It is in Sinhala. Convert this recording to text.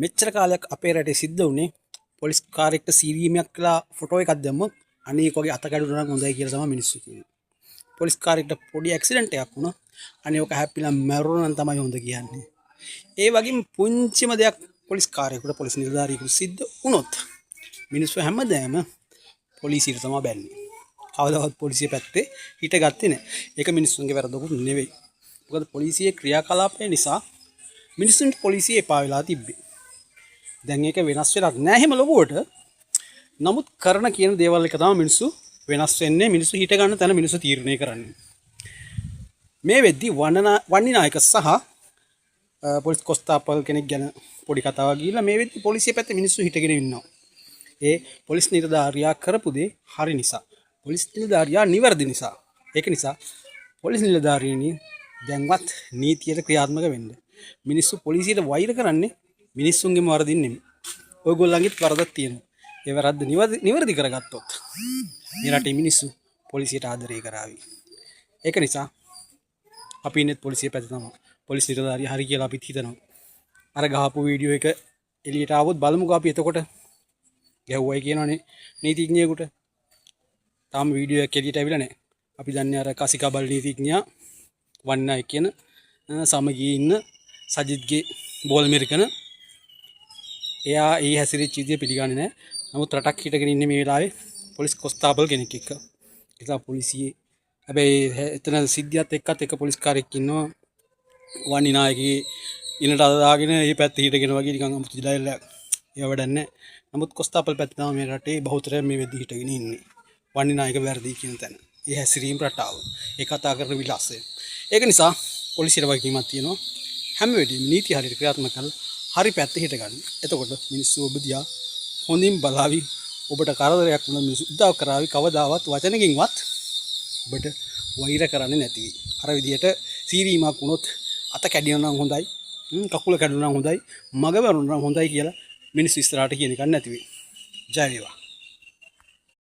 මෙච්චර කාලයක් අපේ රටේ සිද්ධ වුණේ පොලිස් කාරයෙක්ට සීරීමයක් කළා ෆොටෝ එකක් දැම්මොත් අනේ ඒක වගේ අත කැඩුනා නම් හොඳයි කියලා තමයි මිනිස්සු කියන්නේ. පොලිස් කාරයෙක්ට පොඩි ඇක්සිඩන්ට් එකක් වුණා, අනේ ඔක හැප්පිලා මැරුණා නම් තමයි හොඳ කියන්නේ. ඒ වගේම පුංචිම දෙයක් පොලිස් කාරයෙකුට, පොලිස් නිලධාරියෙකුට සිද්ධ වුණොත් මිනිස්සු හැමදාම පොලිසියට තමයි බැන්නේ. කවදාවත් පොලිසිය පැත්තේ හිටගත්තේ නෑ. ඒක මිනිස්සුන්ගේ වැරදකුත් නෙවෙයි. මොකද පොලිසියේ ක්‍රියාකලාපය නිසා මිනිස්සුන්ට පොලිසිය එපා වෙලා තිබ්බේ. දැන් ඒක වෙනස් වෙලත් නෑ එහෙම ලොකුවට. නමුත් කරන කියන දේවල් එක තමයි මිනිස්සු වෙනස් වෙන්නේ, මිනිස්සු හිට ගන්න තැන මිනිස්සු තීරණය කරන්නේ. මේ වෙද්දි වන්නිනායක සහ පොලිස් කොස්තාපල් කෙනෙක් ගැන පොඩි කතාවක් ගිහිල්ලා මේ වෙද්දි පොලිසිය පැත්තේ මිනිස්සු හිටගෙන ඉන්නවා. ඒ පොලිස් නිලධාරියා කරපු දේ හරි නිසා, පොලිස් නිලධාරියා නිවැරදි නිසා. ඒක නිසා පොලිස් නිලධාරීනි දැන්වත් නීතියට ක්‍රියාත්මක වෙන්න. මිනිස්සු පොලිසියට වෛර කරන්නේ මිනිස්සුන්ගේම වරදින් නෙමෙයි. ඔයගොල්ලන්ගෙත් වරදක් තියෙනවා. ඒ වැරද්ද නිවැරදි කරගත්තොත් මේ රටේ මිනිස්සු පොලිසියට ආදරය කරાવી. ඒක නිසා අපි ඉන්නෙත් පොලිසිය පැත්තේ තමයි. පොලිස් නිලධාරියා හරි කියලා අපිත් හිතනවා. අර ගහපු වීඩියෝ එක එළියට ආවොත් බලමුකෝ අපි එතකොට. ගැහුවයි කියනවනේ නීතිඥයෙකුට. තාම වීඩියෝ එකක් එළියට ඇවිල්ලා නැහැ. අපි දන්නේ අර කසිකබල් නීතිඥයා වන්නායි කියන සමගියේ ඉන්න සජිත්ගේ බෝල් මෙරිකන එයා ඒ හැසිරිච්ච විදිය පිළිගන්නේ නැහැ. නමුත් රටක් හිටගෙන ඉන්නේ මේ වෙලාවේ පොලිස් කොස්තාපල් කෙනෙක් එක්ක. ඒ නිසා පොලිසියේ හැබැයි එතන සිද්ධියත් එක්කත් එක පොලිස් කාරයෙක් ඉන්නවා වන්නි නායකගේ ඉනට අත දාගෙන මේ පැත්තේ හිටගෙන වගේ නිකන් අමුතු ඩයලොග් ඒව වැඩක් නැහැ. නමුත් කොස්තාපල් පැත්තේ තමයි මේ රටේ බහුතරය මේ වෙද්දි හිටගෙන ඉන්නේ. වන්නි නායක වැරදි කියන තැන. ඒ හැසිරීම රටාව. ඒ කතා කරන විලාසය. ඒක නිසා පොලිසියට වගකීමක් තියෙනවා. හැම වෙලෙම නීති හරියට ක්‍රියාත්මක කරලා හරි පැත්තේ හිට ගන්න. එතකොට මිනිස්සු ඔබ දිහා හොඳින් බලාවි. ඔබට කරදරයක් වුණත් මිනිස්සු උදව් කරાવી. කවදාවත් වචනකින්වත් ඔබට වෛර කරන්නේ නැති වෙයි. අර විදිහට සීරීමක් වුණොත් අත කැඩුනා නම් හොඳයි, කකුල කැඩුනා නම් හොඳයි, මග වැරුණා නම් හොඳයි කියලා මිනිස්සු ඉස්සරහට කියන එකක් නැති වෙයි. ජය වේවා.